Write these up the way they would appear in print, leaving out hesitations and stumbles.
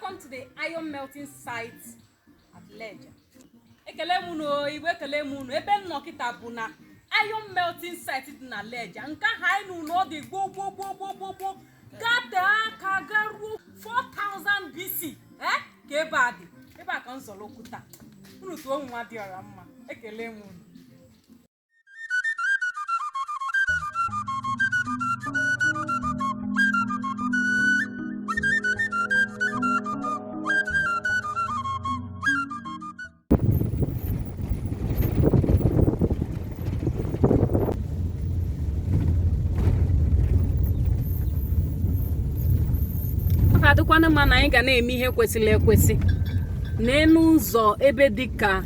Welcome to the iron melting site at Lejja. Ekele m unu, Igbo, ekele m unu. Ebe m nọ kịta bụ na iron melting site dị na Lejja. Nke ahụ anyị nụ na ọ dị gboo gboo gboo gboo gboo gboo, gatee aka garuo 4000 BC, eh, ka ebe a dị. Ebe a ka m zọrọ ụkwụ taa. Unu tụọ nwa dị ọra mma. Ekele m unu. Ọ ga-adịkwanụ mma na anyị ga na-eme ihe kwesịrị ekwesị. N'elu ụzọ ebe dị ka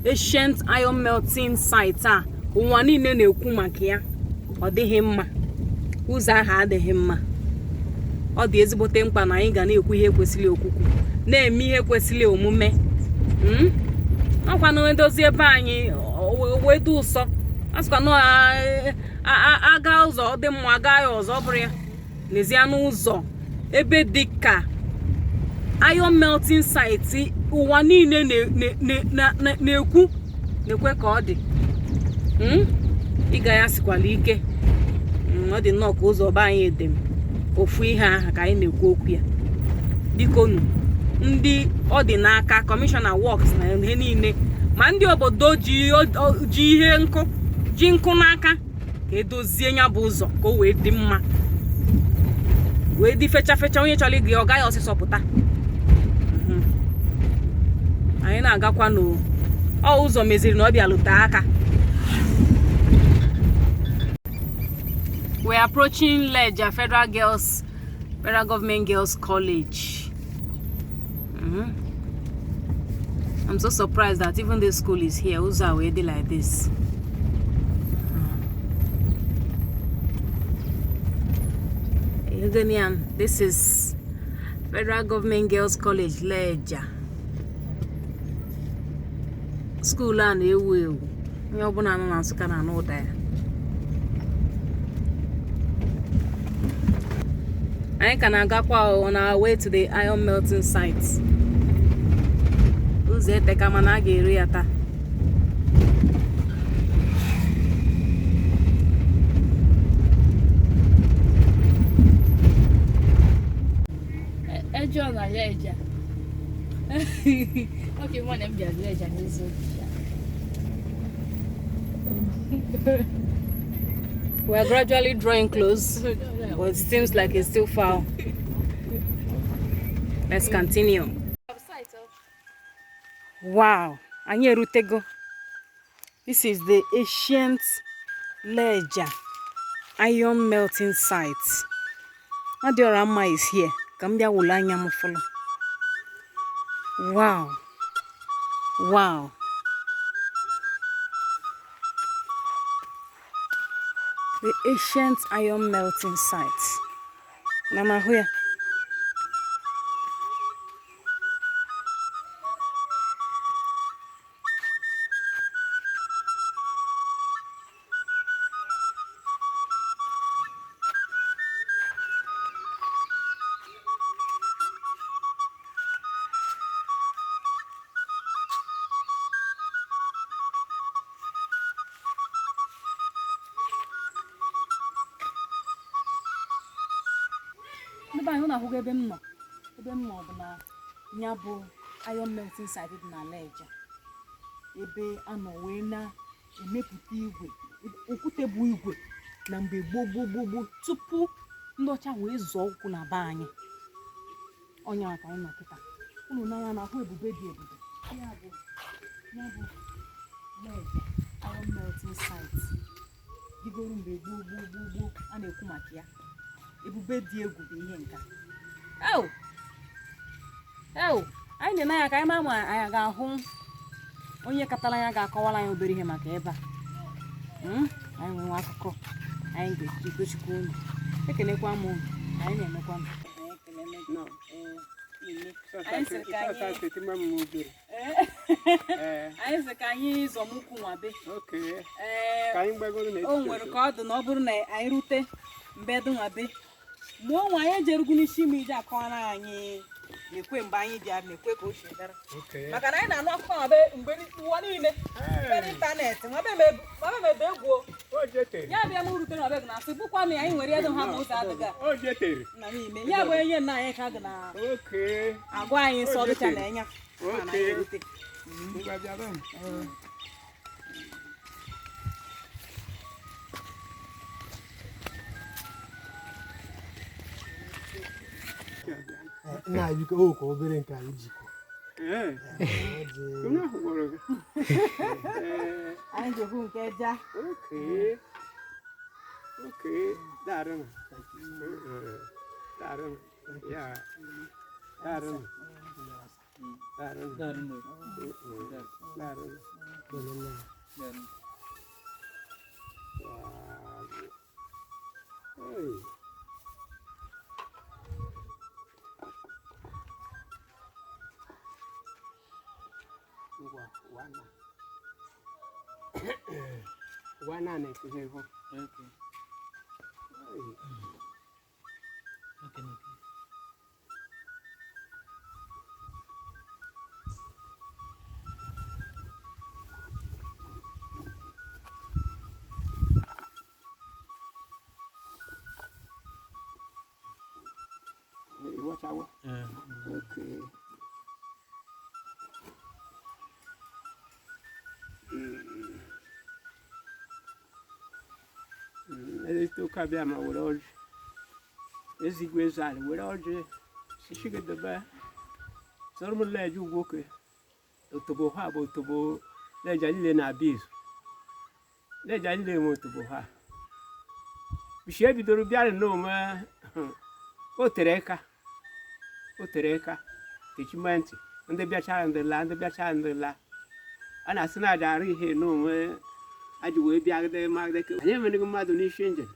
ancient iron melting site a ụwa niile na-ekwu maka ya, ọ dịghị mma. Ụzọ ahụ adịghị mma. Ọ dị ezigbote mkpa na anyị ga na-ekwu ihe kwesịrị okwukwu, na-eme ihe kwesịrị omume. Ọkwa na edozi ebe anyị wee dị ụsọ, a sịkwa na aga ụzọ dị mma, aga ya ọzọ, ọ bụrụ ya n'ezie n'ụzọ ebe dị ka iron melting site ụwa niile na-ekwu na-ekwe ka ọ dị. Ịga ya sikwala ike. Ọ dị nnọọ ka ụzọ be anyị Edem, ofu ihe ahụ ka anyị na-ekwu okwu ya. Bikonu, ndị ọ dị n'aka, kọmishọna works na ihe niile, ma ndị obodo ji ihe nkụ ji nkụ n'aka, ka edozie ya bụ ụzọ ka o wee dị mma, wee dị fecha fecha. Onye chọrọ ịga ya, ọ gaghị ọsịsọ pụta. Anyị na-agakwa n'ọ ụzọ meziri na ọ bịa lute aka. We are approaching Lejja Federal Government Girls College. I'm so surprised that even this school is here. Ụzọ a wee dị like this. This is Federal Government Girls College, Lejja. School a na-ewu ewu. Onye ọbụla nọ na Nsụka na-anụ ụda ya. Anyị ka na-agakwa on our way to the iron melting site. Ụzọ eteka, mana a ga-eru ya taa. Ejọ na Lejja. Okay, nwanne m bịara Lejja n'eziokwu. We are gradually drawing close, but it seems like it's still far. Let's continue. Wow, anyị erutego. This is the ancient Lejja iron melting site. Adịọra is here. Ka m bịa wụlụ anya m fụlụ. Wow. The ancient iron melting site. Na m ahụ ya. Ndị be anyị, unu ahụgo ebe m nọ. Ebe m nọ bụ na ya bụ iron melting site dị na Lejja, ebe a nọ wee na-emepụta igwe, okwute bụ igwe na mgbe gboo gboo gboo gboo, tupu ndị ọcha wee zọọ ụkwụ na be anyị. Ọnya ka anyị nọ kịta. Unu n'anya na ahụ ebube dị ebube. Ya bụ Lejja iron melting site dịgoro mgbe gboo gboo gboo gboo a na-ekwu maka ya. Ebube dị egwu bụ ihe nka. Ew! Ew! Anyị na-ene anya ka anyị mara ma anyị ga-ahụ onye katara ya ga-akọwara anyị obere ihe maka ebe a. Anyị nwere akụkọ anyị ga-eji gosikwa unu. Ekenekwa m unu. Anyị na-emekwa m. Anyị sị ka anyị anyị sị ka anyị zọmụkwụ nwabe. Ee, o nwere ka ọ dị na ọ bụrụ na anyị rute mbedu nwabe mgbe onwe anyị ejerugu n'isi ime ije akọwara anyị Na-ekwe mgbe anyị bịara, na-ekwe ka o si bịara. Okay. Maka na anyị na-anụ akụkọ ma be mgbe ụwa niile Hey. be n'ịntanetị, nwa be m ebe egwu o. O jetere. Ya bịa m rutere na be gị na-asị bụkwa na anyị nwere edo ha ma ụzọ adịghị a. O jetere. Na n'ime ya bụ onye nna anyị ka gị na Okay. agwa anyị nsọ dịcha na enya. Okay. Ngwa bịa be m. Nna anyị, biko, o ka obere nke anyị jikwa. Ee. Onye ahụ gwọrọ gị. Ee. Anyị ji hụ nke ja. Okay. Okay. Daarom. Daarom. Ja. Daarom. Daarom. Daarom. Wow. Hey. Ngwa, wana. Wana na-ekwu ihe. Okay. Hey. Okay. Okay. Ịghọtawo? Okay. Eleta ụka bịa ma were ọjị. Ezigbo eze ala were ọjị. Sishigidebe. Sọrọ m leje ugwoke. Otobo ha bụ otobo leja niile na-abịa izu. Leja niile nwe otobo ha. Bishi ebidoro bịara n'ome o tere aka. O tere aka. Techimenti. Ndị bịachara ndị laa, ndị bịachara ndị laa. A na-asị na aja arụ ihe n'onwe aji wee bịagide magide ka anyị enweghị mmadụ n'isi njem.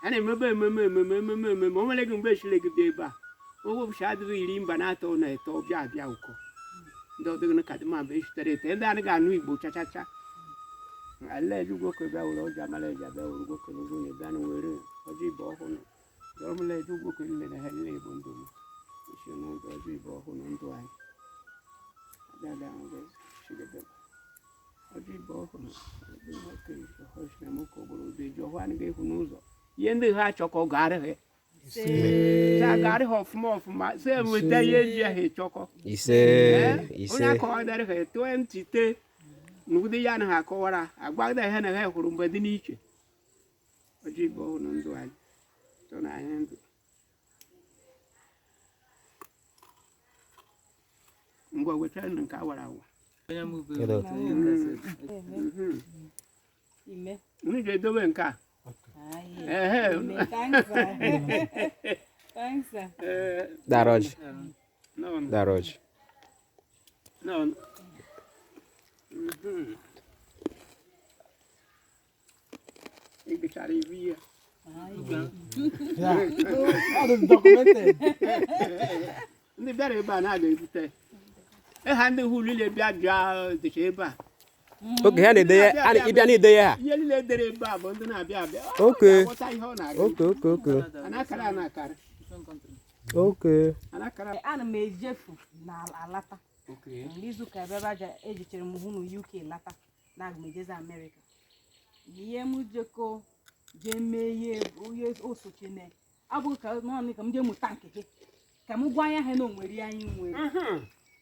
A na-emebe ememe ememe ememe ememe o nwere gị mgbe echile gị bịa ebe a. Ụbọchị adịghị iri mba na-atọ na eto bịa abịa ụkọ. Ndị ọdịghị ka dị ma mgbe echitere ete ndị anaghị anụ Igbo chachacha. Alaeji ugwoke bịa were ọjị amalaeji abịa were ugwoke n'ugwu onye bịa na were ọjị ibe ọhụrụ. Dọrọ m leji ugwoke niile na ha niile bụ ndụ m. Isi n'ụzọ ọjị ibe ọhụrụ ndụ anyị. Abịa bịa ngozi chigide. Ọjị ibe ọhụrụ anaghị ekwu n'ụzọ. Ihe ndị ha achọkọ gara ha. Sa gara ha ọfụma ọfụma. Sa enweta ihe eji ha echọkọ. Ise. Ee, Ise. onye akọwadara ha tụọ ntị te n'ụdị ya na ha akọwara agwagide ha na ha hụrụ mgbe dị n'iche. Ọjị ibe ọhụrụ ndụ anyị. Tọ na anyị ndụ. Ngwa wetara nke awara awa. Onye mụ bụ Kedu? Ime. Unu ga-edobe nke a. Aye. Ehe. Ime. Thanks, sir. Thanks, sir. Ee, Dara ọjị. nọ Dara ọjị. nọ. Ị gụchara ibu ya. Yeah. Ọ dị documented. Ndị bịara ebe a na-aga ebute. Ịha ndị hụ niile bịa bịa dịcha ebe a. Oge ha na-ede ya, ịbịa na-ede ya. Ihe niile dere ebe a bụ ndị na-abịa abịa. Ọ Okay. ga-aghọta ihe ọ na-agụ. Okay. A na-akara a na-akara. Okay. A na-akara. Ana m ejefu na alata. Okay. N'izuụka ebe aja ejichere m hụ na UK lata na aga m ejezi Amerịka. Ihe m jeko jee mee ihe ihe osochine abụghị ka naanị ka m jee mụta nke gị ka m gwa ya ha na o nwere ihe anyị nwere.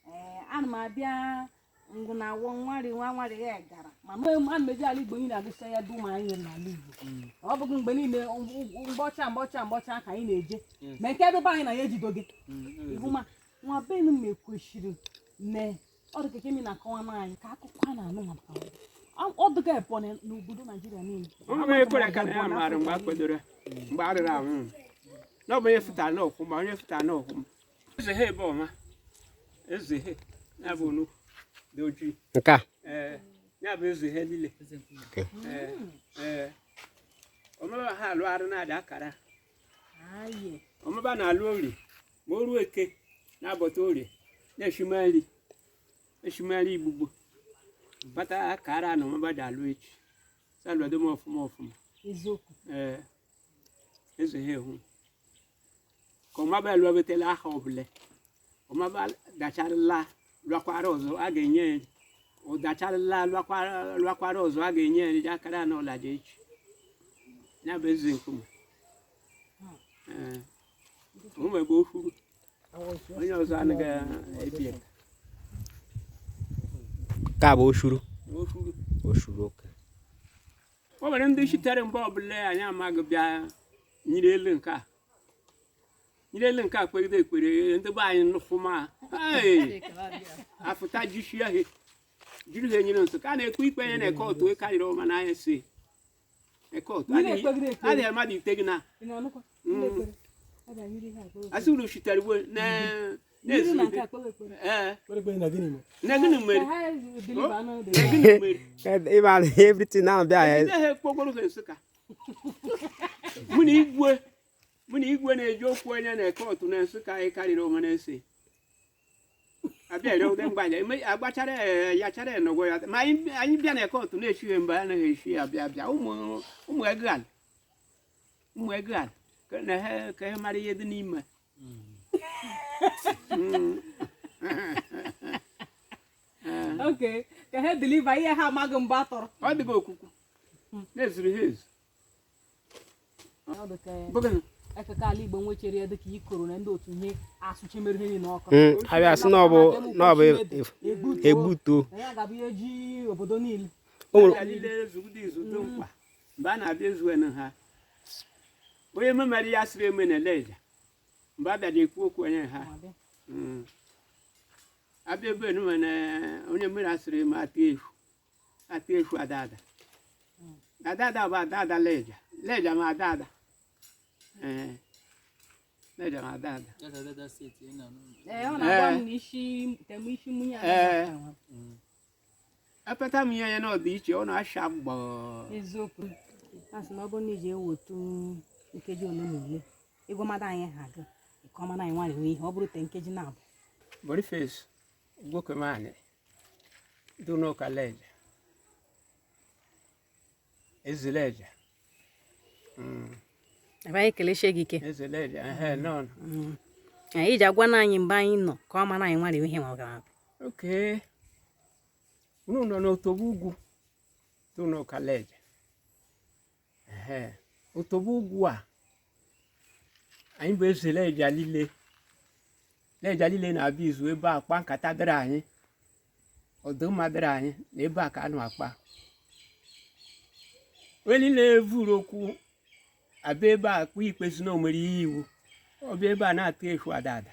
Ee, ana m abịa ngụ na awọ nwari nwa nwari ya gara mana ana m eji ala Igbo niile agụcha ya dum anyị nwere n'ala Igbo. Ọ bụghị mgbe niile mgbọcha mgbọcha mgbọcha ka anyị na-eje ma nke ebe anyị na ya ejido gị ịhụma nwa benu m ekwesịrị ne ọ dị ka kemi na-akọwa n'anyị ka akụkọ a na-anụ maka ọ dịga Ebonyi n'obodo Naijiria niile. Ụmụ m ekwere ka na ya maara mgbe a kwadoro mgbe a rịrị ahụ. Na ọ bụ onye fụtara n'ọkwụ ma onye fụtara n'ọkwụ m. Eze ha ebe ọma. Eze ha ya bụ nnukwu dị ojii. Nke a. Ee, ya bụ eze ha niile. Okay. Ee, ee. Omeba ha alụ arụ na-ada akara. Aye. Omeba na-alụ orie ma o ruo eke na-abọta orie na-eshima nri eshima nri igbugbo kpata akara na omeba ji alụ echi salụdo m ọfụma ọfụma. Eziokwu. Ee, eze ha ehu ka omeba alụọ betela aha ọbụla Ọmaba dacharịla lụakwara ọzọ a ga-enye ya. Ọ dacharịla lụakwara ọzọ a ga-enye ya ya akara na ọlaja echi. Ya bụ eze nkume. Ee. O nwebe ofu onye ọzọ anaghị ebi ya. Ka bụ oshuru. Ofu. Oshuru, okay. O nwere ndị sitere mgbe ọbụla anyị amaghị bịa nyiri elu nke a, nyiri elu nke a kpegide ekpere ndị be anyị nụfụma. Hey! Afụta jishi ahụ jiri ha enyere nso ka a na-ekpe ikpe ya na kọtụ karịrị ọma n'anya si kọtụ Mmiri ekpegide ekpere. adịghị mmadụ ite gị na Ị na-anụkwa? Mmiri ekpere. A ga-anyụrụ ihe a kpere ekpere. Asị uru sitere gbo na Mmiri na nke na-ezugide a kpere ekpere. Ee. Kpere ekpere na gịnị mere? Na gịnị mere? Ka ha deliver anụ Na dị. gịnị mere? Ịba everything now bịa ya. Ejide ha ekpokoro ha Nsụka. Mụ na igwe, mụ na igwe na-eji okwu onye na kọtụ na Nsụka anyị karịrị onwe na-ese abịa ere ụdị mgbaja agbachara ya yachara ya n'ụgwọ ya ma anyị bịa na kọtụ na-echighị mgbe anaghị echi ya bịa bịa ụmụ ụmụ egal ụmụ egal ka na ha ka ha mara ihe dị n'ime. Okay, ka ha deliver ihe ha amaghị mgbe a tọrọ. Ọ dịghị okwukwu na-ezuru ha ezu. Ọ dị ka Bụgịnị? ekeke ala Igbo nwechere ya dịka ikoro na ndị otu ihe asụchemere ihe niile ọkụ. Abịa sị na ọ bụ Egbutuo. egbutuo. Na ya ga-abụ ihe ji obodo niile. O nwere Abịa niile ezugide izu dị mkpa mgbe a na-abịa ezuenu ha onye memere ya sịrị eme na eleja mgbe a bịara ekwu okwu onye ha. Abịa ebe enu nwere onye mmiri asịrị eme atụ efu atụ efu adada adada bụ adada leja leja ma adada. Ee, leja ma adada. Ee, ọ na-agwa m na isi tem isi nwunye Ee. ada. Apata m ihe ya na ọ dị iche ọ na-asha gbọọ. Eziokwu. A sị na ọ bụrụ na iji ewetu nkeji ole na ole ịgwamada anyị ha gị nke ọma na anyị nwarịrị ihe ọ bụrụ te nkeji na-abụ. Boniface Ugwuokemani dị n'ụka Leja, Eze Leja. Ebe anyị kelesie gị ike. Eze Leja, ehe nọ. Anyị ji agwa na anyị mgbe anyị nọ ka ọ mara anyị nwarịrị ihe ma ọ gara. Okay. Unu nọ n'Otobo ugwu dị n'ụka Leja. Ehe. Otobo ugwu a anyị bụ eze Leja niile. Leja niile na-abịa izu ebe a kpa nkata dịrị anyị. Ọdụmma dịrị anyị na ebe a ka a nọ akpa. Onye niile evuru okwu abịa ebe a kpee ikpe si na o mere ihe iwu. Ọ bịa ebe a na-atụ efu adada.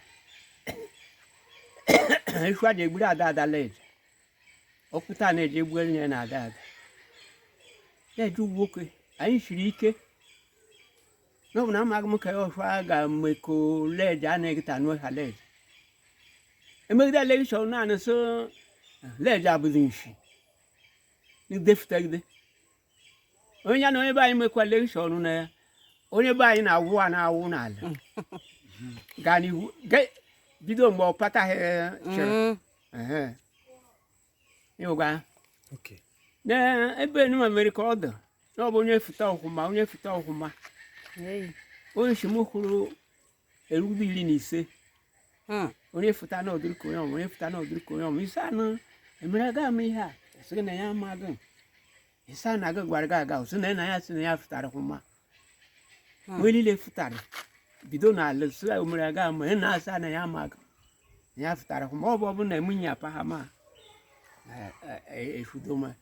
Efu a ji egburu adada Leja. Ọkpụta na-eji egbu ya na adada. Leja nwoke anyị siri ike. N'ọ bụ na amaghị m ka ọfụ a ga-emekọ Leja anaghị anụ ha Leja. Emegide elekshọn naanị so Leja abụghị nshi. Ndefutagide. Onye ya na onye be anyị mekwa elekshọn na ya. Onye be anyị na-awụ a na-awụ n'ala. Gaa n'ihu bido mgbe ọ pataghị chịrị. Ehe. Ịhụga. Okay. Na ebe enuma mere ka ọ dị na ọ bụ onye fụta ọhụma onye fụta ọhụma onye si m hụrụ erugide 15 onye fụta na ọdịrị ka onye ọma onye fụta na ọdịrị ka onye ọma ise anụ emere aga m ihe a sị na ya amaghị ise anụ aga gwara gị aga sị na na ya sị na ya fụtara ọhụma onye niile fụtara bido n'ala sị ya omere aga ma ị na-asa na ya amaghị na ya fụtara ọhụma ọ bụ ọ bụ na emunye apa ha ma efudoma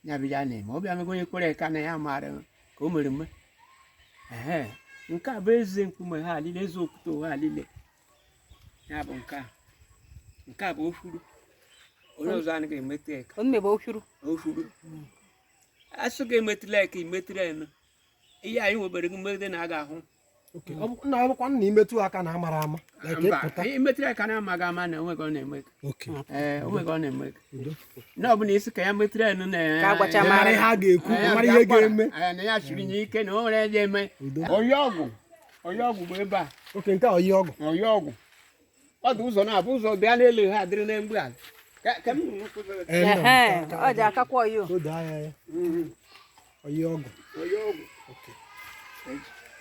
ya bụ ya na-eme ọ bịa mego onye kwere ka na ya maara ka o mere mme. Ehe, nke a bụ eze nkume ha niile, eze okwute ha niile ya bụ nke a nke a bụ ofuru onye ọzọ anaghị emetụ ya ka Onye bụ oshuru. Ofuru asụ gị emetụla ya ka imetụrụ ya nụ ihe anyị nwebere gị mmegide na a ga-ahụ. Okay. Ọ bụ na ọ bụkwa na imetụ aka na amara ama. Like Mba, ịpụta. imetụrụ ya ka na amaghị ama na onweghị ọ na-eme. Okay. Ee, onweghị ọ na-eme. Udo. Na ọ bụ na isi ka ya metụrụ ya nụ na Ka agbacha Ị mara ihe a ga-ekwu, ị mara ihe ga-eme. Ee, na ya chiri nye ike na o nwere eje eme. Udo. Ọyọ ọgwụ ọyọ ọgwụ bụ ebe a. Okay, nke a oyi ọgwụ. Ọyọ ọgwụ ọ dị ụzọ na-abụ ụzọ bịa n'elu ha dịrị na mgbe ala ka m nụrụ ụzọ. Ee, nna m, Ehe, ka- ọ ji akakwa oyo. ka o doo anya ya. Oyi ọgwụ. Ọyọ ọgwụ. Okay.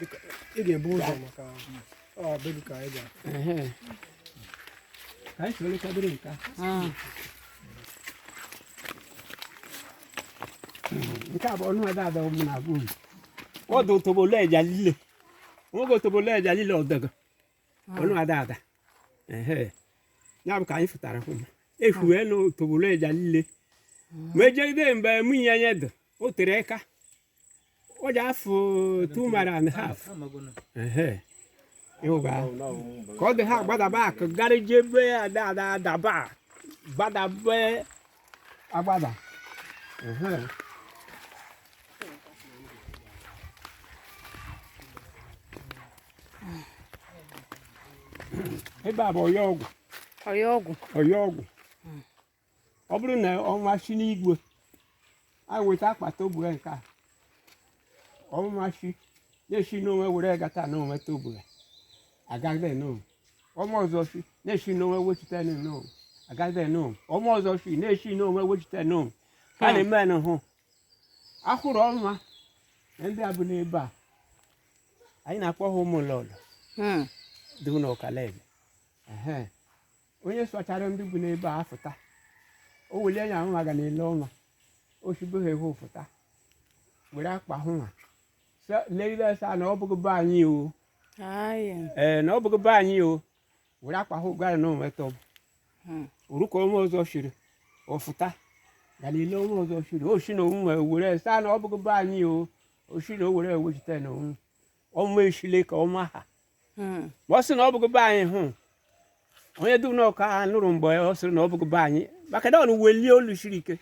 Biko, ị ga-ebu ụzọ maka ọ be gị ka anyị ga. Ehe. Ka anyị soro kadịrị nke a. Nke a bụ ọnụ ada ada ụmụ na-agwa unu. Ọ dị otobo leja lile. Nwoke otobo leja lile ọdọgọ. Ọnụ ada ada. Ehe. Ya bụ ka anyị fụtara hụ. Efuwe na otobo leja lile. Ma ejegide mgbe nwunye ya dị, o tere aka. Ọ dị afọ 2.5 miles. Ehe. Ịhụga. Ka ọ dị ha gbadaba akụ gara jebe ada ada adaba gbadabe agbada. Ehe. Ebe a bụ ọya ọgwụ. Ọya ọgwụ. Ọya ọgwụ. Ọ bụrụ na ọnwa si n'igwe a weta akpata obughe nke a, ọnwa si na-esi n'onwe were gata n'onwe ta obughe agaghị n'onwe. Ọnwa ọzọ si na-esi n'onwe wechite n'onwe agaghị n'onwe. Ọnwa ọzọ si na-esi n'onwe wechite n'onwe. Ka na-eme n'hụ ahụrụ ọnwa na ndị a bụ n'ebe a anyị na-akpọ ha ụmụ lọlọ dị n'ọkalaeze. Ehe. Onye sọchara ndị bụ n'ebe a fụta, o welie anya ahụ ga na-ele ọnwa osigbo ha ehu fụta were akpa hụ ha legide sa na ọ bụghị be anyị o. Ee, na ọ bụghị be anyị o. Were akpa hụ gara na onweta ọ bụ oru ka onwe ọzọ shiri ọfụta ga na-ele onwe ọzọ shiri oshi na onwe were sa na ọ bụghị be anyị o. Oshi na o were ewechite na onwe ọnwa eshile ka ọnwa ha. Ma ọ sị na ọ bụghị be anyị hụ onye dum n'ọka ha nụrụ mgbe ọ sịrị na ọ bụghị be anyị, maka na ọ welie olu siri ike.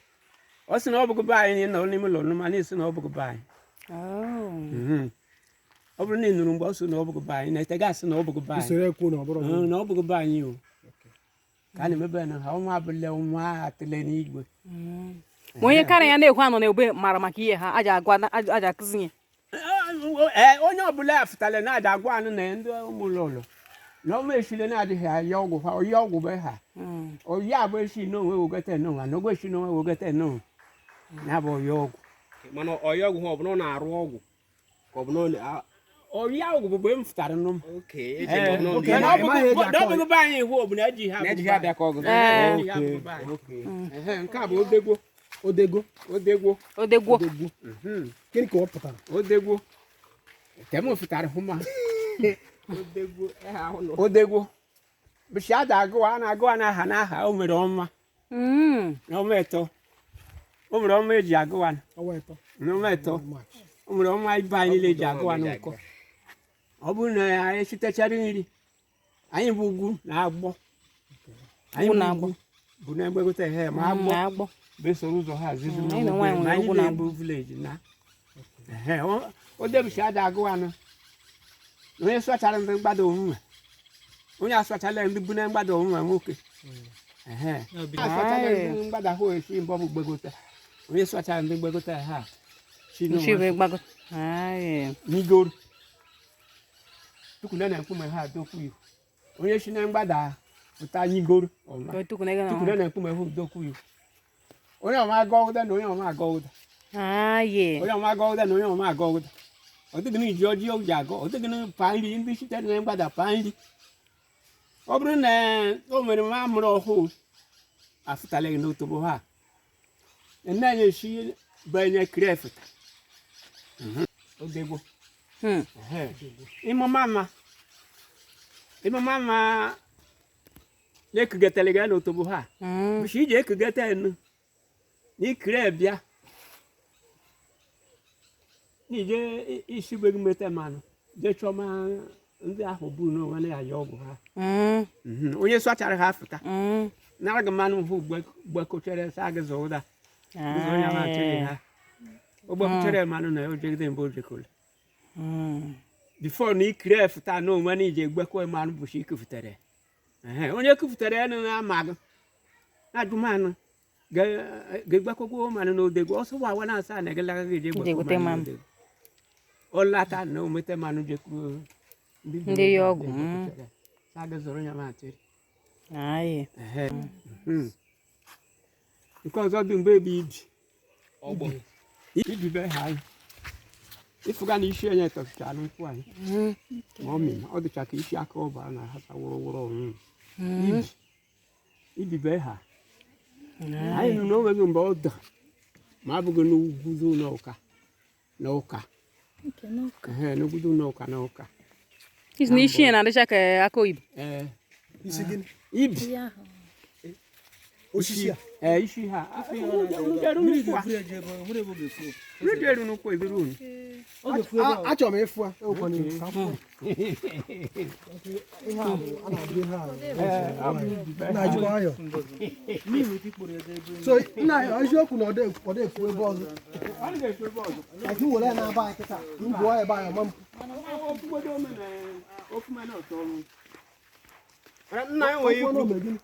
Ọ sị na ọ bụghị be anyị nọ n'ime ụlọ nụ, ma na-esi na ọ bụghị be anyị. Ọ bụrụ na ị nụrụ mgbe ọ sị na ọ bụghị be anyị, na ete gasị na ọ bụghị be anyị. Usoro ekwu na ọ bụrụ Na ọ bụghị be anyị o. Ka a na-emebe na ha ọnwa abụla ọnwa atịle n'igwe. Ma onye karịa ya na-ekwu anọ na-ebe mara maka ihe ha aja agwa aja akụzi ya. Ee, onye ọbụla afụtala na-ada agwa anụ na ndị ụmụ ụlọ na ọnwa esile na-adịghị aya ọgwụ ha ọya ọgwụ be ha. Ọya abụ esi n'onwe wogete n'onwe na ogwe esi n'onwe wogete n'onwe ya bụ ọya ọgwụ. Mana ọya ọgwụ ha ọ bụ na ọ na-arụ ọgwụ ka ọ bụ na ọ na Ọya ọgwụ bụ mgbe m fụtara nụ m. Okay, Ee, eche m ọ bụ na na ọ ọ bụghị na ọ bụghị be anyị hụ ọ bụ na eji ha na-eji ha abịa ka ọgụ. Ee. Eji ha abụghị be anyị. Ehe, nke a bụ odegwo. Odego. Odegwo. Odegwo. Odegwo. Gịnị ka ọ pụtara? Odegwo nke m fụtara hụ ma odegwo bụchi a da agụwa a na-agụwa n'aha n'aha o mere ọnwa na ọnwa ịtọ o mere ọnwa eji agụwa Ọnwa ịtọ. na ọnwa ịtọ March. o mere ọnwa ibe anyị niile eji agụwa n'ụkọ. Ọ bụrụ na anyị sitechara nri anyị bụ ugwu na agbọ anyị Ugwu bụ na agbọ. ugwu bụ na egbegote he ma agbọ Na agbọ. bụ esoro ụzọ ha azizi Mm, anyị na nwaanyị na nwere anyị ugwu na na-ebu vileji na ehe o debuchi ada agụwanụ na onye sụchara ndị mgbada omume onye asụchala ndị bu na mgbada omume nwoke ehe asụchala ndị mgbada hụ esi mbọ bụ gbegote onye sụchara ndị gbegote ha si n'onwe Nchi bụ gbago. Ayi. n'igoro tukwuna na nkume ha dokwu ihu onye si na mgbada pụta n'igoro ọma Otukwu na ego na. tukwuna na nkume ha dokwu ihu onye ọma aga ụda na onye ọma aga ụda Ayi. onye ọma aga ụda na onye ọma aga ụda ọ dịghị na iji ọjị ji agọ ọ dịghị na pa nri ndị sitere na mgbada pa nri ọ bụrụ na o nwere nwa amụrụ ọhụụ afụtala gị n'otobo ha nne anyị esi benye krefụta odegbo ịmụma ma na-ekugetara gị n'otobo ha bụchi iji ekugete enu na ikiri bịa n'ije isi gbe gị mete mmanụ jee chọma ndị ahụ bụ n'onwe na ya ọgwụ ha. Onye sụchara ha afụta nara gị mmanụ hụ gbekochere sa gị zụ ụda ụzọ onye ahụ achịghị ha o gbekochere mmanụ na o jegide mgbe o jekọrọ bifo na ikiri efụta na onwe na ije gbekọ mmanụ bụchi ikufutere. Ehe, onye kufutere enu na-ama gị na-ajụ mmanụ ga-egbekọgwo mmanụ na odegwu ọsọ gbawa na asa na egelaga gị je Ije gbekọ gote mmanụ mmanụ. n'odegwu. Ọ lata na o mete mmanụ jekwuru Ndị ya ọgwụ, mm. sa gị zụrụ ya ma atịrị. Ayi. Ehe. Nke ọzọ dị mgbe ebe ibi Ọgbọ. ibi be ha anyị ịfụga na isi onye tọchicha nkwụ anyị ma ọ mịma ọ dịcha ka isi aka ọba na-ahasa wụrụwụrụ ọnwụ ibi. Ibibe ha. Anyị nụ na o nweghị mgbe ọ da ma abụghị n'ugwu n'ụka n'ụka. Ehe, n'ugwu n'ụka n'ụka. Isi na isi ya na-adịcha ka aka oyibo. Ee. Isi gịnị? Ibi. Osisi a. Ee, isi ha. Unu eru n'ụkwụ ebiri unu. Achọrọ m ịfụ a. Ewekwana iwe, ka m fụ. Ihe a bụ a na-abụ ihe a. Na-ajụkwa nwayọ. So nna anyị, eziokwu na ọ dị efu ebe ọzọ. Ọ na-efu ebe ọzọ. Like m were ya na-aba anyị kịta, m gbuo ya ebe anyị ọma m. Nna ya nwere Okwu ikwu. ọnụ mere gịnị?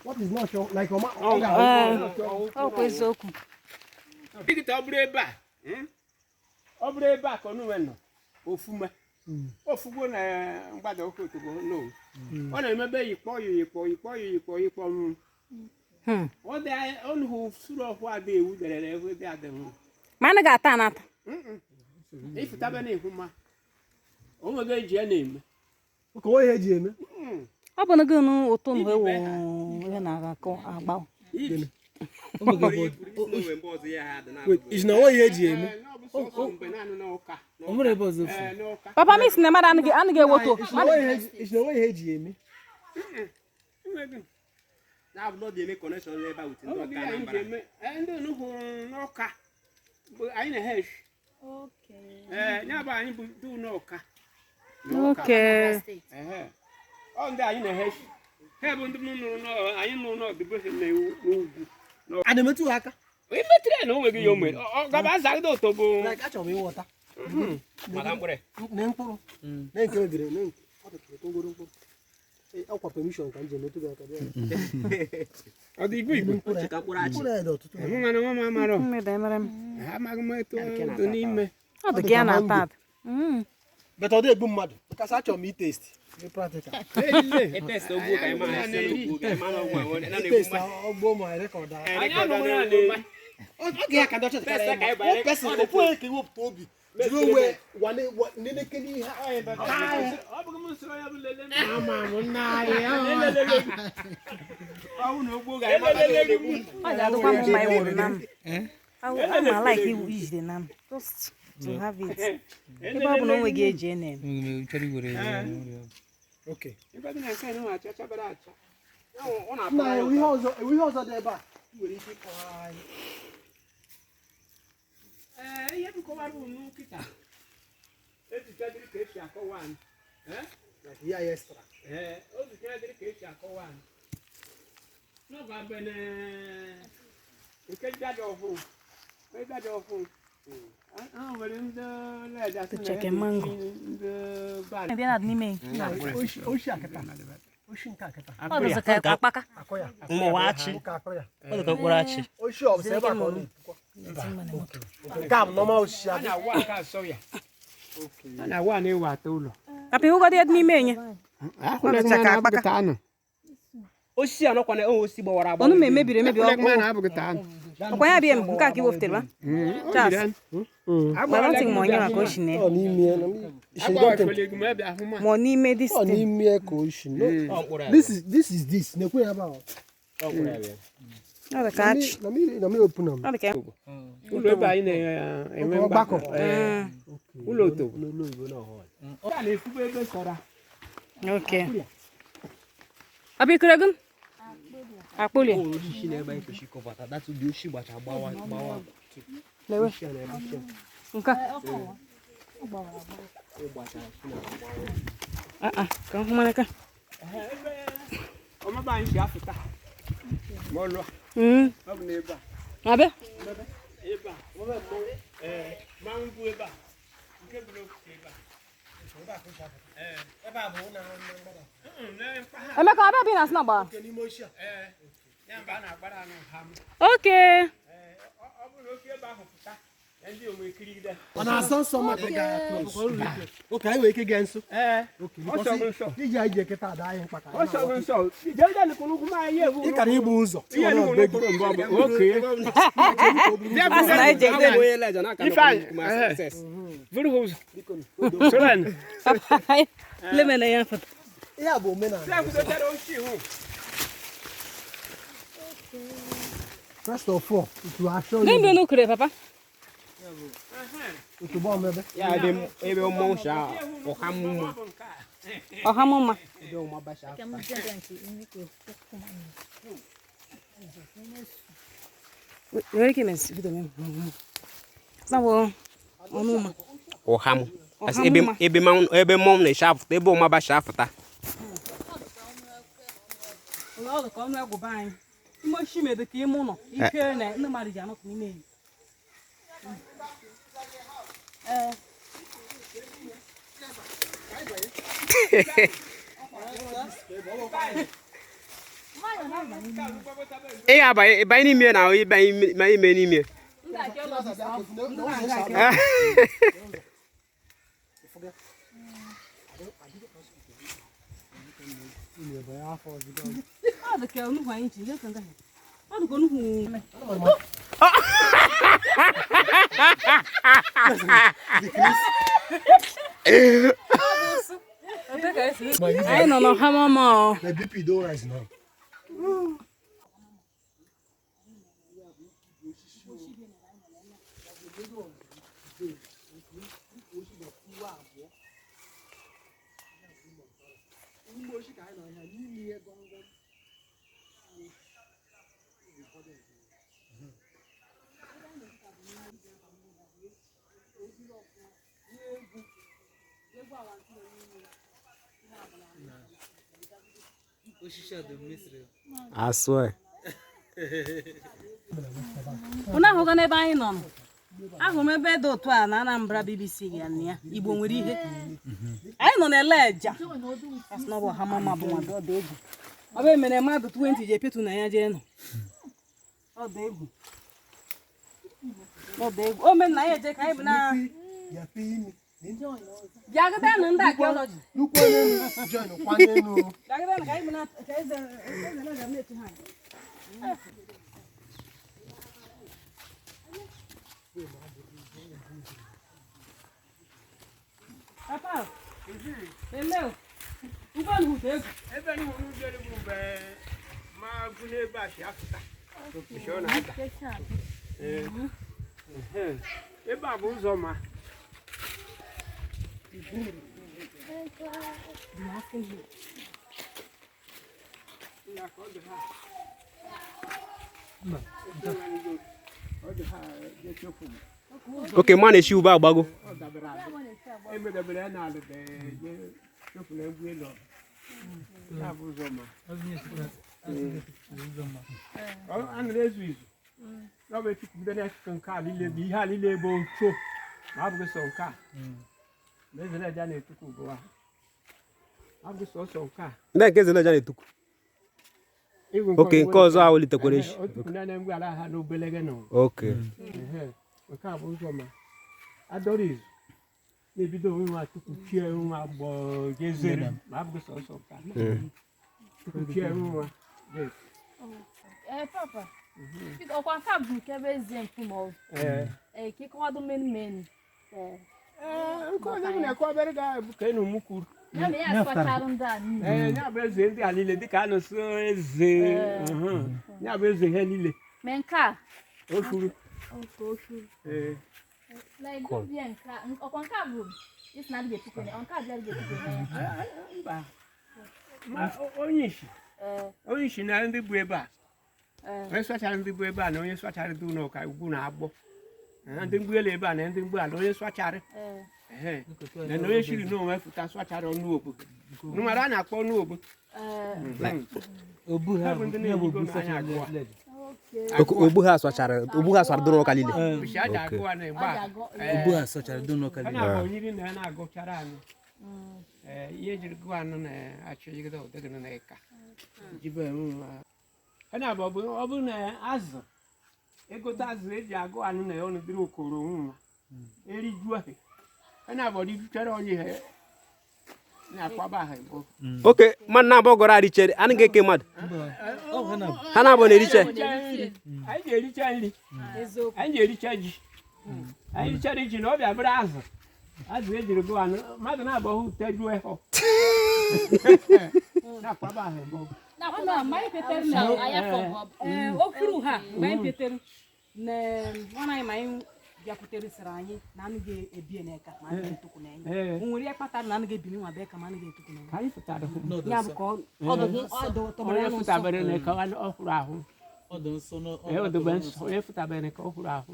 What is not sure? Like ọma ọ ga-ahụ. Ọ kwa eziokwu. Dịkịta ọ bụrụ ebe a, ọ bụrụ ebe a ka ọnụ nọ ofume ofugbo na mgbada oke otobo no ọ na-emebe yikpọ yikpọ yikpọ yikpọ yikpọ m ọ dị ọnụ suru ọhụ adị ewu derere ewu dị adị hụ. Ma anaghị ata anata. Ifụtabe na ihu ma o nwego eji ya na-eme. Ka onye eji eme. Ọ bụ na gị nụ ụtụ nụ ewu ihe na-akọ agba. Ibi. Wait, is na onye eji eme? Ee, na ọ bụ sọsọ mgbe naanị n'ụka. Ee, n'ụka. Papa m isi na mmadụ anaghị anaghị ewoto. Is na onye eji- is na onye eji eme? Enweghị. Na-abụ na ọ dị eme connection ebe a with ndị Ọ Ọka bụ ihe anyị ji Anambra. eme. Ee, ndị nnukwu n'ụka bụ anyị na ha eshi. Ee, ya bụ anyị bụ du n'ụka. Oke. Ehe. Ọ ndị anyị na ha eshi. Ha bụ ndị m nụrụ n'ọ- anyị nụrụ n'ọdịbe ha n'ugwu. A na-emetụ ha aka? Imetụrụ ya na o nweghị ihe o mere. Ọ gaba azagide ụtọ bụ Like achọrọ m ịghọta. Maka mkpụrụ. Ne mkpụrụ. Ne nke mebiri ne nke. Ọ dị ka ogoro mkpụrụ. Ee, ọkwa permission ka m ji emetụ gị aka bịa. Ọ dị igwe igwe. Mkpụrụ ya Ka mkpụrụ achị. mkpụrụ ya dị ọtụtụ. Mụ mana nwa m amarọ. Mmeda emere m. Ha amaghị m etu ọ dị n'ime. Ọ dị ka ya na-ata ata. Mm. But ọ dị egbu mmadụ. Because achọrọ m itest. Dị practical. Elile. Test ogbuo ka anyị mara sị na ogbuo ka anyị mara ọgwụ a, na na-egbu Itest mmadụ. ọgbọ ma rekọd ahụ. Anyị anụghị ya na-eri. Oge ya ka ndị ọcha Test ka anyị dịkarị banyere- one person, ofu onye ka iwepụta obi jiri onwe wane nenekele ihe a. Ọ bụghị m soro ya bụ lele m. Ama m nna anyị. Ọ bụ na ogbuo ka anyị mara na ọ na-egbu. Ọ ga-adịkwa m mma iwere na m. I ma like ijide na m. Just to have it. Ebe ọ bụ na o nweghị eji ene m. Okay. Ebe dị na nke a na-acha chabara acha. Ọ na-atụ Nna anya anyị, ihe ọzọ, enwe ihe ọzọ dị ebe a ị nwere ike ịkọwara anyị. Ee, ihe m kọwara unu kịta ezicha dịrị ka esi akọwa anyị. Ee? Like ihe anyị extra. Ee, ozicha dịrị ka esi akọwa anyị. N'ọgụ abene nke dada ọhụụ, nke dada ọhụụ. Ha nwere ndị leda sị na Cheke ya mango. na-esi ndị bari. Bịa na n'ime. Oshi akịta. Oshi nke akịta. Ọ dịzị ka akpaka. Akọ ya. Mmụwa achị. Ụka akọ ya. Ọ dị ka mkpụrụ achị. Oshi ọ bụ sọ ebe a ka ọ na-epukwa. Nke a bụ normal osisi A adị. na-awa aka asọ ya. A na-awa na-ewe ata ụlọ. Papa ịhụgodị ya dị n'ime enye. Ahụla Ọ dịcha ka akpaka. anụ. Osisi a nọkwa na enwe osisi gbawara agbawa. Ọnụ m emebiri emebi Ahụla ọkụ. mma na-abụghị taa anụ. Ọkwa ya bịa m nke a ka iweftere ba. Charles. Gbara ntị ma onye maka oshi na ya. Ọ n'ime ya. Ma ọ n'ime this Ọ thing. n'ime ya ka oshi. No. Ọ mkpụrụ a. This is this is this. Na-ekwe ya ebe ahụ. Ọ mkpụrụ a bịa. Ọ dị ka achị. Na mi na mi open am. Ọ dị ka Ụlọ ebe anyị na-enwe Ọgbakọ. mgbakọ. Ee, ụlọ otobo. A na-efube ebe sọrọ. Okay. Papa ikere gị? Akpụli. O nwere osisi na-ebe anyị kwesịrị ịkọbata. That ụdị osisi gbacha gbawa gbawa. Lewe. Nke a. Ah ah, ka m hụ manaka. Ebe ọmaba anyị si afụta. Ma ọ lụọ, ọ bụ n'ebe a. Abịa. Ebe a. Ee, mmanwụ bụ ebe a. Nke bụ n'okike ebe a. Ebe a bụ na mgbada. Mm, na mpaghara. Emeka abịa bi na asị na gbara. Nke n'ime oshi a. Ee, ya mba a na-agbara anụ ha m. Okay. Ee, ọ bụrụ na oke ebe ahụ pụta, ya ndị onwe kirigide. Ọ na-asọ nsọ mmadụ ịga close. Okay, anyị nwere ike ịga nso. Ee, Okay, ọ sọ gị nsọ. Iji anyị ji eketa ada anyị mkpa ka Ọ anyị sọ gị na-aghọta. nsọ. Ije ndị alụkwuru ụkwụ ma ihe bụ. Ị kara igbu ụzọ. Ihe ndị nwere ụkwụrụ mbụ ọ bụ. Oke. Asị na eje Abụ onye Eleja na-aka Ifeanyị, nọkwa n'ukwu ma success. Vuru ha ụzọ. Soro anyị. Papa, lemena ya foto. Ihe a bụ omenala. Sị akwụdochara ochie hụ. First of all, to assure Ndị you, mbe unu kere papa. to bomb ebe. Ya ebe ebe mmọnwụ si ọha mma. Ọha mma. Ebe ọma bacha. Nwere ike ime video m. Sawo ọnụ mma. Ọha m. Ọha Ebe mma. ebe mmanwụ ebe mmọnwụ na-eshi afụta ebe ọma bacha afụta. Ụlọ ọrụ ka ọnụ egwu be anyị. Ime oshi mere ka ime ụlọ ike na ndị mmadụ ji anọpụ n'ime enyi. Ee. Ị ga-abanye ịbanye n'ime na ịbanye ime ime n'ime. Ndị archaeologists ahụ. Ọ dị ka onugbu anyị ji, nke nga. Ọ dị ka onugbu. Anyị nọ n'ọhamama ọ. My BP don't rise now. I swear. Unu ahụgo n'ebe anyị nọ nọ. Ahụrụ m ebe dị otu a na Anambra BBC ga na ya Igbo nwere ihe. Anyị nọ n'Eleja. Asị na ọ bụ ọhamama bụ nwa ọ dị egwu. Ọ bụ emere mmadụ 20 ji epetu na ya jee nọ. Ọ dị egwu. Ọ dị egwu. O mere na anyị eje ka anyị bụ na They are paying me. bịagịdanụ ndị archaeology. Nnukwu onye join kwa n'elu. Bịagịdanụ ka anyị bụ na ka eze eze Eleja na-etu ha anyị. Papa, ele o. Ugbo nu dị egwu. Ebe ni wọ́n jẹ́ ní bẹ́ẹ̀ máa gún n'ebe a si afụta. Isi ọ na-ada. Ee. Ebe a bụ ụzọ ma. Ya ka ọ dị ha. Ọ dị ha jee chekwu m. Oke mma na-eshi ube agbago. Ọ dabere ala. Emedebere ya n'ala bee jee chekwu na egwu elu. Ya bụ ụzọ ma. Ọ a na-ezu izu. Ọ bụ etukwude n'akụkụ nke a niile bụ ihe a niile bụ ocho ma abụghị sọ nke a. Ma ezeleja na-etukwu bụ ha. Abụghị sọsọ nke a. Ndị nke Ezeleja na-etukwu. Ịgụ Oke nke ọzọ ahụ litekwara echi. Otukwu na ngwa ala ha n'obelege nọ. Oke. Ehe, nke a bụ ụzọ ma adọrọ izu na-ebido onwe nwa tupu chie nwa gbọọ jezere ma abụghị sọsọ nke a. Tupu chie nwa. Yes. Ee, papa. Biko, ọkwa nke a bụ nke ebe eze mkpu ma ọ bụ Ee. ee, ka ịkọwado menu menu. Ee. Ee, nke ọzọ m na-ekwu obere ga-abụ ka enu m kwuru. Ya na ya asụkwacharụ ndị a niile. Ee, ya bụ eze ndị a niile dịka a na-asụ eze. Ya bụ eze ha niile. Mee nke a. O kwuru. Oke oke. Ee. Like, bie nke a. Ọkwa nke a bụ isi na adịghị etukwu ya. Nke a bịa adịghị etukwu ya. Mba. Ma onye isi. Ee. Onye isi na ndị bụ ebe a. Ee. Onye sụachara ndị bụ ebe a na onye sụachara ndị ụlọ ụka ugwu na-agbọ. Na ndị mgbu elu ebe a na ndị mgbu ala onye sụachara. Ee. Ehe. Na onye siri n'onwe fụta sụachara ọnụ obu. Nwere a na-akpọ ọnụ obu. Ee. Obu ha Ha bụ ndị bụ ya bụ na-ejigo obu n'anya sachara agụwa. Eleja. Okay. Ogbu ha sachara ogbu ha sara dụrụ ụka niile. Bisi aja agụwa na ịgba. Ọ ji agụ. Obu ha sachara dụrụ ụka Ha niile. na-abụ onyiri na ha na-agụchara anyị. Ee, ihe ejiri gụọ anụ na-achọ jigide ụdịgịrị na ịka. Jibe nwa. Ha na-abụ ọ bụrụ na azụ egote azụ eji agụ anụ na ọnụ dịrị okoro nwa. Eriju ahụ. Ha na-abụ rijuchara onye ha na-akwaba ha bụ. Oke mmadụ na-abụ gọrọ arichere anaghị eke mmadụ. Ha na-abụ na-eriche. Anyị ga-ericha nri. Anyị ga-ericha ji. Anyị richara ji na ọ bịa bụrụ azụ. Azụ ejiri gụọ anụ mmadụ na-abụ hụ tejuo ịhụ. Na-akwaba ha bụ. Ọ na mgbe anyị petere na ee okuru ha mgbe anyị petere na nwanne anyị ma anyị bịakwutere sịrị anyị na anụ ga-ebi n'eka ma anụ ga-etukwu n'enye. Ee. O nwere ihe kpatara na anụ ga-ebili nwa bee ka ma anụ ga-etukwu n'enye. Ka anyị pụtara hụ. Ya bụ ka ọ tọgbọrọ Onye ya n'nsọ. fụtabere na ka ọ hụrụ ahụ. Ọ dị nsọ Ee, ọ dịbe nsọ. Onye fụtabere ka ọ hụrụ ahụ.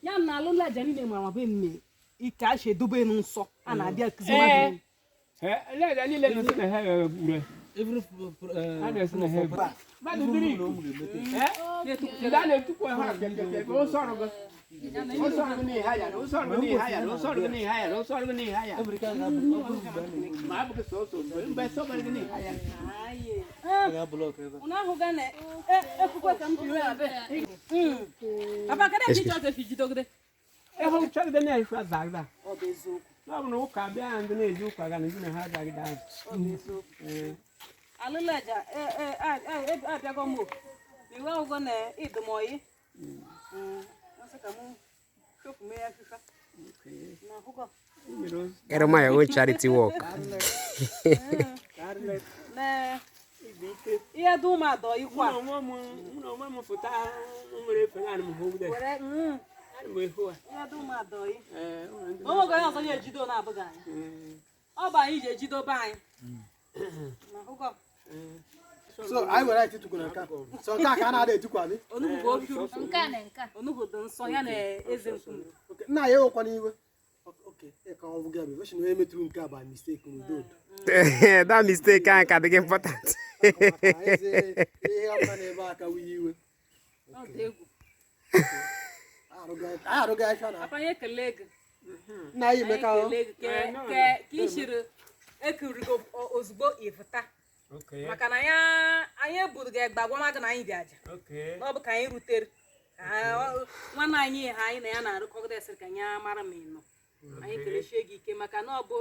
Ya na alụlụ aja niile mara ma bụ mme ike a si edobe nsọ a na-abịa akụzi mmadụ. Ee, lẹ́yìn niile na-esi na ha egbure. Every Ha na-esi na ha egbure. Mmadụ dịrị iku. Ee, ndị a na-etukwu ha kekeke, o sọrọ gị. O sọrọ gị n'ihe ya, o sọrọ gị n'ihe ya, o sọrọ gị n'ihe ya, o sọrọ gị n'ihe ya. Ma abụghị sọsọ mgbe mgbe sọbara gị n'ihe ya. Unu ahụga na ekwukwe ka m biri na be. Papa, kedu ebe ị chọrọ ka ijidogide? Ịhụ chọgide na-efu azagida. Ọ bụ eziokwu. Ọ bụ na ụka bịa ndị na-eji ụka ga na ndị na ha azagida azụ. Ọ bụ eziokwu. Ee. Alụlụ aja abịago m o. Ma iwe ahụgo na ịdụmọyị. Asị ka mụ chụpụ mee ya fịfa. Na ahụgo. Erema your own charity work. Na ihe dị ụmụ adọ ikwu a. Mụ na onwe m fụta nwere efe naanị m hụ ude. Were Ana m ehu a. ihe dị ụmụ adọ yi. Ee, ụlọ ndị O nwego onye ọzọ ya ejido na-abụghị anyị. Ee. Ọ bụ anyị ji ejidobe anyị. Na ahụgo. So anyị nwere right ịtụkwu na nke a. So nke a ka a na-ada etukwu abi. Onugbu bụ ofiu. Nke a na nke a. Onugbu dị nsọ ya na eze nkume. Okay, nna ya ewekwana iwe. Okay, ka ọ bụ gị abịa. Weshi na onye metụrụ nke a by mistake n'udo. That mistake ahụ ka dị gị important. Ihe ọbụla na-ebe aka wunye iwe. Ọ dị egwu. Anyị arụghị afịa na Papa, anyị ekele gị. nna anyị Anyị emeka ahụ. ekele gị ka ị siri ekiri gị ozugbo ịfụta. Okay. Maka na ya anyị eburu gị egbe agwama gị na anyị dị aja. Okay. Na ọ bụ ka anyị rutere. Ka nwanne anyị ha anyị na ya na-arụkọgide sịrị ka anyị mara ma ị nọ. Anyị kelesie gị ike maka na ọ bụ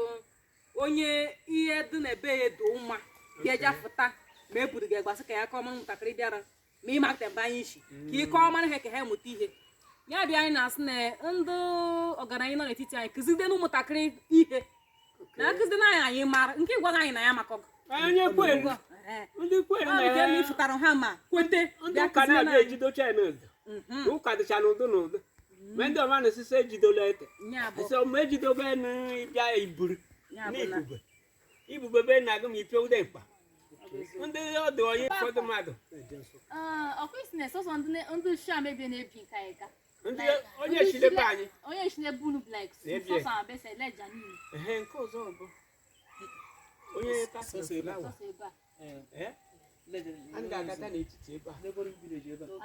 onye ihe dị na ebe ya dị mma bịa fụta ma eburu gị egbe sị ka ya kọọ mara ụmụntakịrị bịara ma ị makta mgbe anyị si ka ị kọọ mara ha ka ha mụta ihe. Ya bịa anyị na-asị na ndị ọgaranya nọ n'etiti anyị kụzide na ụmụntakịrị ihe na akụzide na anyị anyị mara nke gwaghị anyị na ya maka ọgụ. Onye kwere, ndị kwere Ọ bụ ka na ị fụtara ha ma kwete ndị bịa ụka kụziere na-abịa anyị. ejidocha ya n'ụdọ. Ụka dịcha n'ụdọ n'ụdọ. Ma ndị ọma na-esisi ejidola ete. Ya bụ Sị ma ejidobe n'ịbịa iburu ya bụ na n'ibube. Ibube be na-agụ ma ipie ụda ịkpa. Ndị ọdụ onye ụfọdụ mmadụ. Ọkwa isi na sọsọ ndị shi amebie na-ebi nka ịga. Ndị onye chilebe anyị. Onye shi na-ebu unu like Na-ebi. sọsọ abesa eleja niile. Ehe, nke ọzọ bụ onye pasịrị flawa. Sọsọ ebe a. Eh? A ga-agata n'etiti ebe a. Abịa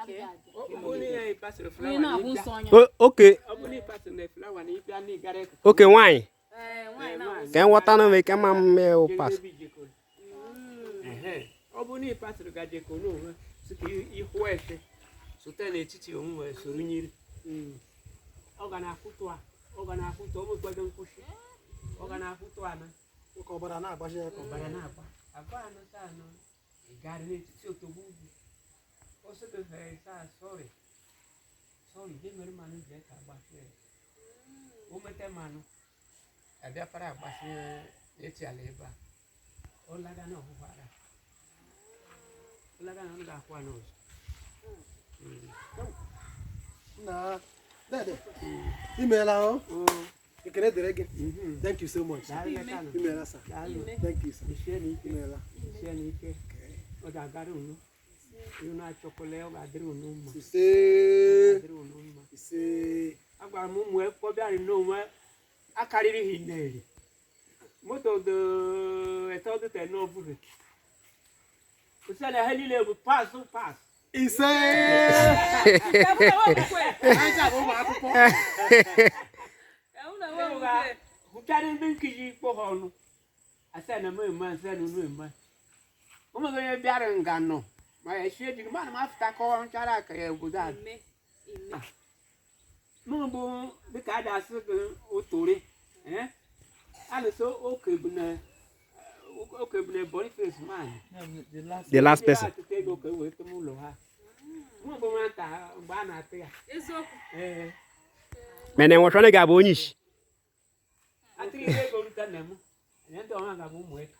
abịa. Ọ bụrụ na ị pasịrị onye flawa na na-ahụ ịbịa nsọ anya. Okay, ọ bụrụ na ị pasịrị na flawa na ịbịa na ịgara eke. okay nwaanyị. Ee, nwaanyị na-ahụ nsọ. Ka nghọta na m ka ma m mee pass. Ehe, ọ bụrụ na ị pasịrị ga jekọ n'onwe sị ka ịhụ efe sote n'etiti onwe wee soro nyiri. Ọ ga na-akwụtụ a, ọ ga na-akwụtụ, o nwekwado nkwụsị. Ọ ga na-akwụtụ anọ, Ka ọbara na-agbaji ya ka ọbara na-agba. Agba anọ saa anọ, ị gara n'etiti otogbo ugwu. Ọ sị gị fee saa sọrị. Sọrị, je mere mmanụ jee ka agbasi ya. O mete mmanụ, abịa para agbasi eti ala ebe a. Ọ laga na ọhụhụ ara. Ọ laga na ọ ga-akwụ anọ ọzọ. Nna dede imeela o. Ekele dịrị gị. Thank you so much. Daalụ Emeka nụ. Imeela sir. Daalụ. Thank you sir. Isie n'ike. Imeela. Isie n'ike. Ọ ga-agara unu. Unu achọkwala ya, ọ ga-adịrị unu mma. Ise. Ọ ga-adịrị unu mma. Ise. Agwara m ụmụ ekpọ bịara n'onwe akarịrị ha ineri. Moto dị eto dịte n'oburu. Ose na ha niile bụ pasụ pasụ. Ise. Ya bụ na nwa okwukwe. Anyị bụ ụmụ akwụkwọ. Ya bụ na nwa okwukwe. Hụchara ndị nkiji kpọ ha ọnụ. Asị na m eme asị na unu eme. Ụmụ gị onye bịara nga nọ. Ma ya esi ejighị mmadụ m afụta kọwa nchara aka ya obodo a. Ime, ime. Mụ bụ dịka a ga-asị gị ụtụrị. Eh? A na-eso oke bụ na oke bụ na Boniface man. The last person. Ndị na-atụta ego ka e wee tụm ụlọ ha. Mụ bụ nwata mgbe a na-atụ ya. Eziokwu. Ee. Mana enwechwana ga-abụ onye isi. Atụrụ ego rute na mụ. Anyị ndị ọma ga-abụ ụmụ eka.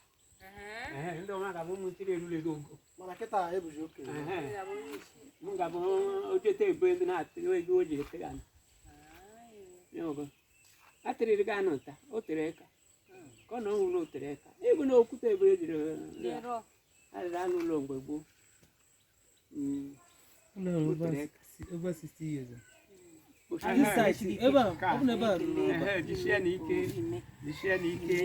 Ehe, ndị ọma ga-abụ ụmụ ntiri erule gị ogo. Mana kịta ebuji okenye. Ehe. M ga-abụ ojete ebo ego na-atụ ego o ji ete ga n'ogo. Atịrịrị gị anụ nta, o tere eka. Ka ọ na ọnwụ na o tere eka. Ego na okwute ebe e jiri arịrị anụ ụlọ mgbe gboo. Ụlọ ahụ O tere eka. over 60 years. Ehe, This site, ebe a, ọ bụ na ebe a ruru ụba. ehe, jisie n'ike, jisie n'ike.